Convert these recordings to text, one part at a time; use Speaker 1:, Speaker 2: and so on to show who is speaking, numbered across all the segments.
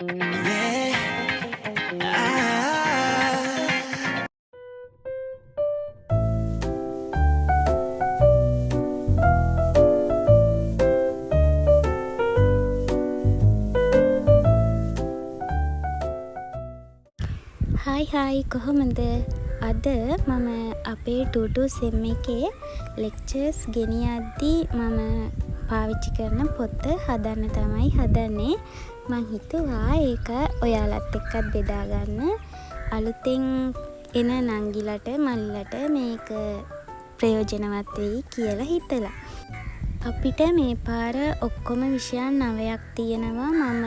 Speaker 1: Yeah. Ah.
Speaker 2: Hi hi, කොහොමද? අද මම අපේ 2-2 සෙම් එකේ ලෙක්චර්ස් ගෙනියද්දි මම පාවිච්චි කරන පොත හදන්න තමයි හදන්නේ. මං හිතුවා ඒක ඔයාලත් එක්කත් බෙදා ගන්න. අලුතෙන් එන නංගිලට මල්ලිලට මේක ප්‍රයෝජනවත් වෙයි කියලා හිතලා. අපිට මේ පාර ඔක්කොම විෂයන් 9ක් තියෙනවා. මම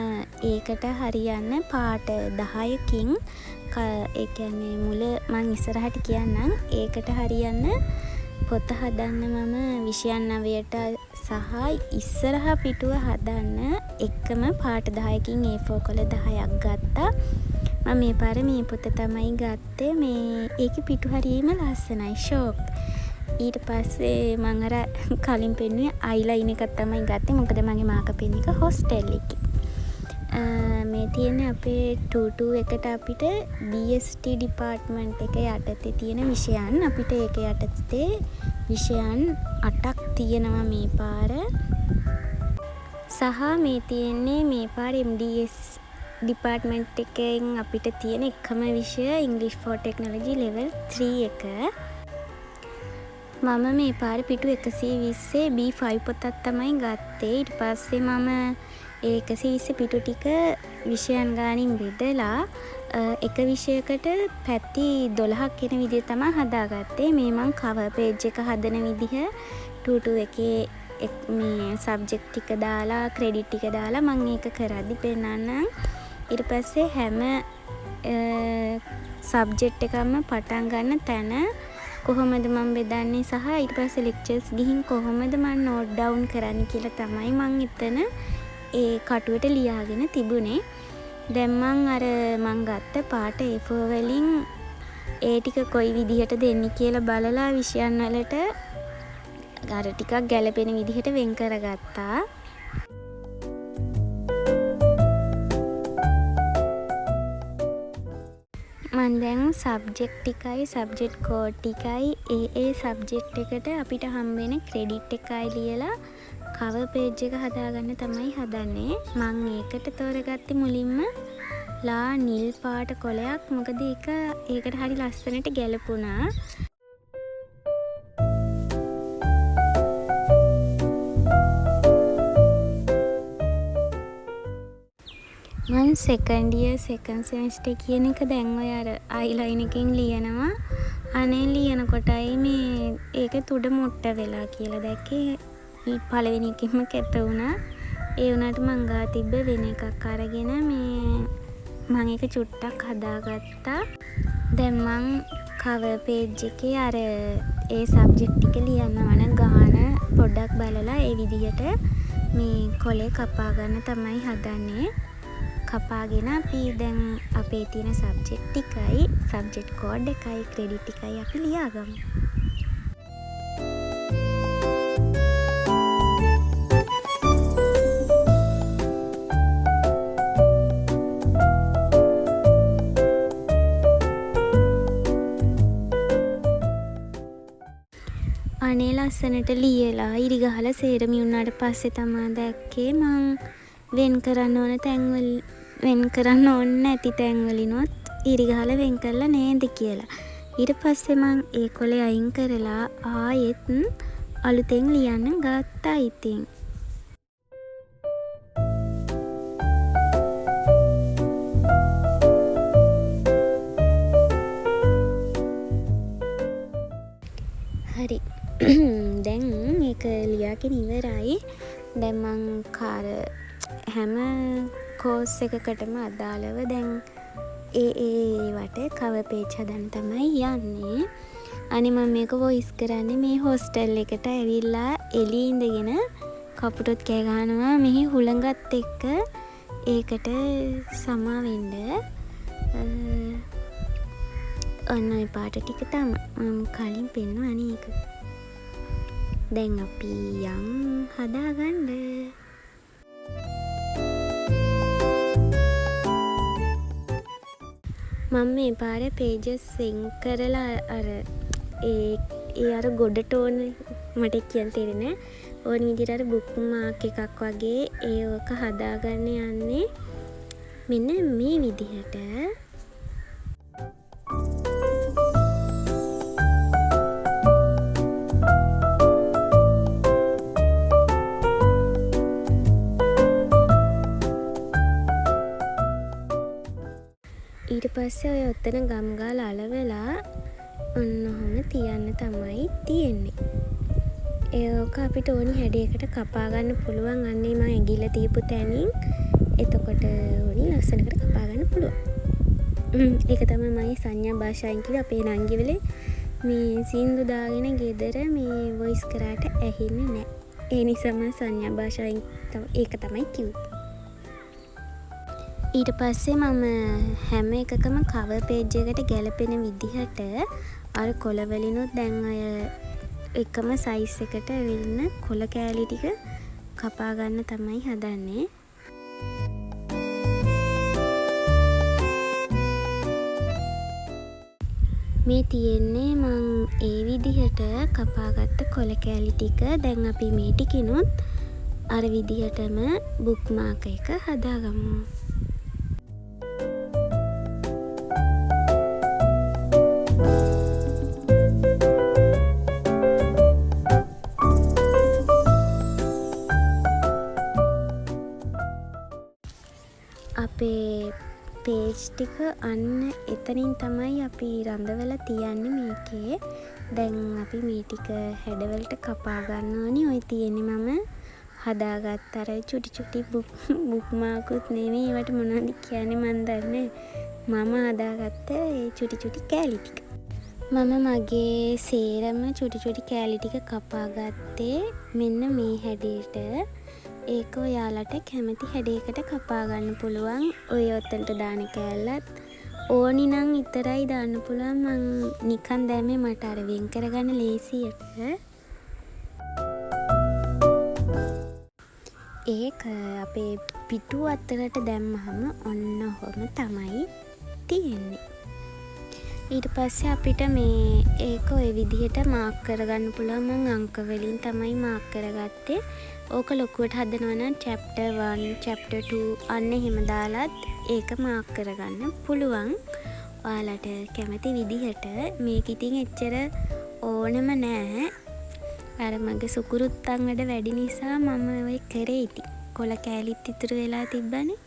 Speaker 2: ඒකට හරියන්න පාට 10කින්, ඒ කියන්නේ මුල මං ඉස්සරහට කියන්නම්. ඒකට හරියන්න පොත හදන්න මම විෂයන් 9ට සහ ඉස්සරහ පිටුව හදන්න එකම පාට 10කින් A4 කොළ 10ක් ගත්තා. මම මේ පාර මේ පොත තමයි ගත්තේ. මේ ඒකේ පිටු හරිම ලස්සනයි, ෂෝක්. ඊට පස්සේ මං අර කලින් පෙන්නුවේ අයිලයින් එකක් තමයි ගත්තේ. මොකද මගේ මාකර් පෙන් එක හොස්ටල් එකේ. මේ තියෙන්නේ අපේ 2-2 එකට අපිට BST department එක යටතේ තියෙන විෂයන්. අපිට ඒක යටතේ විෂයන් 8ක් තියෙනවා මේ පාර. සහ මේ තියෙන්නේ මේ පාර MDS department එකෙන් අපිට තියෙන එකම විෂය English for Technology level 3 එක. මම මේ පාර පිටු 120 B5 පොතක් තමයි ගත්තේ. ඊට පස්සේ මම ඒ 120 පිටු ටික විෂයන් ගානින් බෙදලා එක විෂයකට පැති 12ක් එන විදිහට තමයි හදාගත්තේ. මේ මං කවර් පේජ් එක හදන විදිහ 2-2 එකේ මේ සබ්ජෙක්ට් ටික දාලා ක්‍රෙඩිට් ටික දාලා මං ඒක කරද්දි පෙන්නන්නම්. ඊට පස්සේ හැම සබ්ජෙක්ට් එකක්ම පටන් ගන්න තැන කොහොමද මං බෙදන්නේ සහ ඊට පස්සේ ලෙක්චර්ස් ගිහින් කොහොමද මං නෝට් ඩවුන් කරන්නේ කියලා තමයි මං එතන ඒ කටුවට ලියාගෙන තිබුණේ. දැන් මං අර මං ගත්ත පාට A4 වලින් ඒ ටික කොයි විදිහට දෙන්නේ කියලා බලලා විෂයන් වලට අර ටිකක් ගැලපෙන විදිහට වෙන් කරගත්තා. මං දැන් සබ්ජෙක්ට් ටිකයි සබ්ජෙක්ට් කෝඩ් ටිකයි ඒ ඒ සබ්ජෙක්ට් එකට අපිට හම්බෙන ක්‍රෙඩිට් එකයි ලියලා කවර් පේජ් එක හදාගන්න තමයි හදන්නේ. මං ඒකට තෝරගත්තේ මුලින්ම ලා නිල් පාට කොලයක්. මොකද ඒකට හරි ලස්සනට ගැලපුණා. මං සෙකන්ඩ් ඉයර් සෙකන්ඩ් සෙමෙස්ටර් කියන එක දැන් ඔය අර අයිලයින් එකෙන් ලියනවා. අනේ ලියනකොටයි මේ ඒක තුඩ මොට්ට වෙලා කියලා දැක්කේ. පළවෙනි එකෙන්ම කැත වුණා. ඒ වුණාට මං ගාව තිබ්බ වෙන එකක් අරගෙන මේ මං ඒක චුට්ටක් හදාගත්තා. දැන් මං කවර් පේජ් එකේ අර ඒ සබ්ජෙක්ට් ටික ලියන්න ඕන ගාන පොඩ්ඩක් බලලා ඒ විදිහට මේ කොලේ කපා ගන්න තමයි හදන්නේ. කපාගෙන අපි දැන් අපේ තියෙන සබ්ජෙක්ට් ටිකයි සබ්ජෙක්ට් කෝඩ් එකයි ක්‍රෙඩිට් ටිකයි අපි ලියාගමු. අනේ ලස්සනට ලියලා ඉරි ගහලා සේරම ඉවුනාට පස්සේ තමා දැක්කේ මං වෙන් කරන්න ඕන තැන්වල වෙන් කරන්න ඕන නැති තැන්වලිනුත් ඉරි ගහලා වෙන් කරලා නේද කියලා. ඊට පස්සේ මං ඒ කොලේ අයින් කරලා ආයෙත් අලුතෙන් ලියන්න ගත්තා ඉතින්. හරි. දැන් ඒක ලියාගෙන ඉවරයි. දැන් මං කාර හැම කෝස් එකකටම අදාළව දැන් ඒ ඒ ඒවට කවර් පේජ් හදන්න තමයි යන්නේ. අනේ මම මේක වොයිස් කරන්නේ මේ හොස්ටල් එකට ඇවිල්ලා එළියේ ඉඳගෙන කපුටොත් කෑ ගහනවා මෙහි හුළඟත් එක්ක. ඒකට සමා වෙන්න. ඔන්න ඔය පාට ටික තමා. මම කලින් පෙන්නුවානේ ඒක. දැන් අපි යන් හදාගන්න. මම මේ පාර පේජස් වෙන් කරලා අර ඒ ඒ අර ගොඩට ඕන, මට ඒක කියන්න තේරෙන්නේ නෑ. ඕන විදිහට අර බුක් මාක් එකක් වගේ ඒ ඕක හදාගන්න යන්නේ මෙන්න මේ විදිහට. ඊට පස්සේ ඔය ඔතන ගම් ගාලා අලවලා ඔන්න ඔහොම තියන්න තමයි තියෙන්නේ. ඒ ඕක අපිට ඕනි හැඩයකට කපා ගන්න පුළුවන්. අන්න ඒ මං ඇඟිල්ල තියපු තැනින්. එතකොට ඕනි ලස්සනකට කපා ගන්න පුළුවන්. ඒක තමයි මම සංඥා භාෂාවෙන් කිව්වේ. අපේ නංගි වලේ මේ සින්දු දාගෙන ගෙදර මේ වොයිස් කරාට ඇහෙන්නේ නෑ. ඒ නිසා මං සංඥා භාෂාවෙන් ඒක තමයි කිව්වේ. ඊට පස්සේ මම හැම එකකම කවර් පේජ් එකට ගැලපෙන විදිහට අර කොළ වලිනුත් දැන් ඔය එකම සයිස් එකට වෙන්න කොළ කෑලි ටික කපා ගන්න තමයි හදන්නේ. මේ තියෙන්නේ මං ඒ විදිහට කපාගත්ත කොළ කෑලි ටික. දැන් අපි මේ ටිකිනුත් අර විදිහටම බුක් මාක් එක හදාගමු. අපේ පේජ් ටික අන්න එතනින් තමයි අපි රඳවලා තියන්නේ මේකේ. දැන් අපි මේ ටික හැඩවලට කපා ගන්න ඕනි. ඔය තියෙන්නේ මම හදාගත්ත අර චුටි චුටි බුක් මාකුත් නෙමෙයි. ඒවට මොනවද කියන්නේ මන් දන්නේ නෑ. මම හදාගත්ත ඒ චුටි චුටි කෑලි ටික. මම මගේ සේරම චුටි චුටි කෑලි ටික කපා ගත්තේ මෙන්න මේ හැඩයට. ඒක ඔයාලට කැමති හැඩයකට කපා ගන්න පුළුවන්. ඔය ඔතනට දාන කෑල්ලත් ඕනි නම් විතරයි දාන්න පුළුවන්. මං නිකන් දැම්මේ මට අර වෙන් කරගන්න ලේසියට. ඒක අපේ පිටු අතරට දැම්මහම ඔන්න ඔහොම තමයි තියෙන්නේ. ඊට පස්සේ අපිට මේ ඒක ඔය විදිහට මාක් කරගන්න පුළුවන්. මං අංක වලින් තමයි මාක් කරගත්තේ. ඕක ලොකුවට හදනවා නම් චැප්ටර් 1, චැප්ටර් 2 අන්න එහෙම දාලත් ඒක මාක් කරගන්න පුළුවන්. ඔයාලට කැමති විදිහට. මේක ඉතින් එච්චර ඕනම නෑ. අර මගේ සුකුරුත්තන් වැඩ වැඩි නිසා මම ඔය කරේ ඉතින්. කොළ කෑලිත් ඉතුරු වෙලා තිබ්බනේ.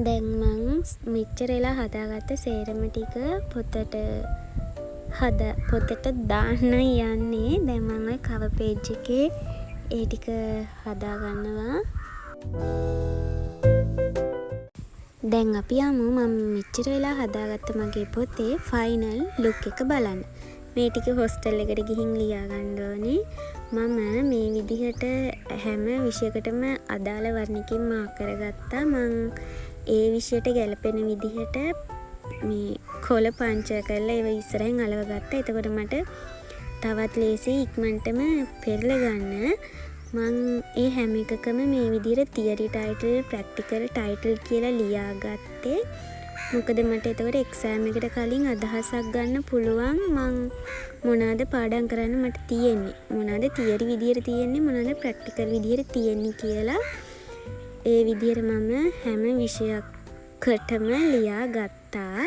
Speaker 2: දැන් මං මෙච්චර වෙලා හදාගත්ත සේරම ටික පොතට දාන්නයි යන්නේ. දැන් මං ඔය කවර් පේජ් එකේ ඒ ටික හදාගන්නවා. දැන් අපි යමු මම මෙච්චර වෙලා හදාගත්ත මගේ පොතේ ෆයිනල් ලුක් එක බලන්න. මේ ටික හොස්ටල් එකට ගිහින් ලියා ගන්න ඕනේ. මම මේ විදිහට හැම විෂයකටම අදාළ වර්ණකින් මාක් කරගත්තා. මං ඒ විෂයට ගැලපෙන විදිහට මේ කොළ පංචර් කරලා ඒව ඉස්සරහින් අලව ගත්තා. එතකොට මට තවත් ලේසියි ඉක්මනටම පෙරල ගන්න. මං ඒ හැම එකකම මේ විදිහට තියරි ටයිටල්, ප්‍රැක්ටිකල් ටයිටල් කියලා ලියාගත්තේ. මොකද මට එතකොට එක්සෑම් එකට කලින් අදහසක් ගන්න පුළුවන් මං මොනවද පාඩම් කරන්න මට තියෙන්නේ, මොනවද තියරි විදිහට තියෙන්නේ, මොනවද ප්‍රැක්ටිකල් විදිහට තියෙන්නේ කියලා. ඒ විදිහට මම හැම විෂයකටම ලියාගත්තා.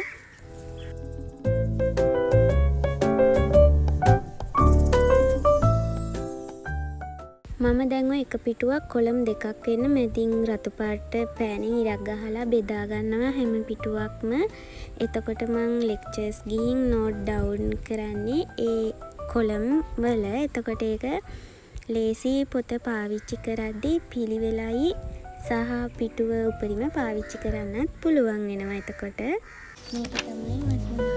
Speaker 2: මම දැන් ඔය එක පිටුවක් කොලම් දෙකක් වෙන්න මැදින් රතු පාට පෑනෙන් ඉරක් ගහලා බෙදා ගන්නවා හැම පිටුවක්ම. එතකොට මං ලෙක්චර්ස් ගිහින් නෝට් ඩවුන් කරන්නේ ඒ කොලම් වල. එතකොට ඒක ලේසි පොත පාවිච්චි කරද්දි පිළිවෙලයි සහ පිටුව උපරිම පාවිච්චි කරන්නත් පුළුවන් වෙනවා එතකොට. මේක තමයි මට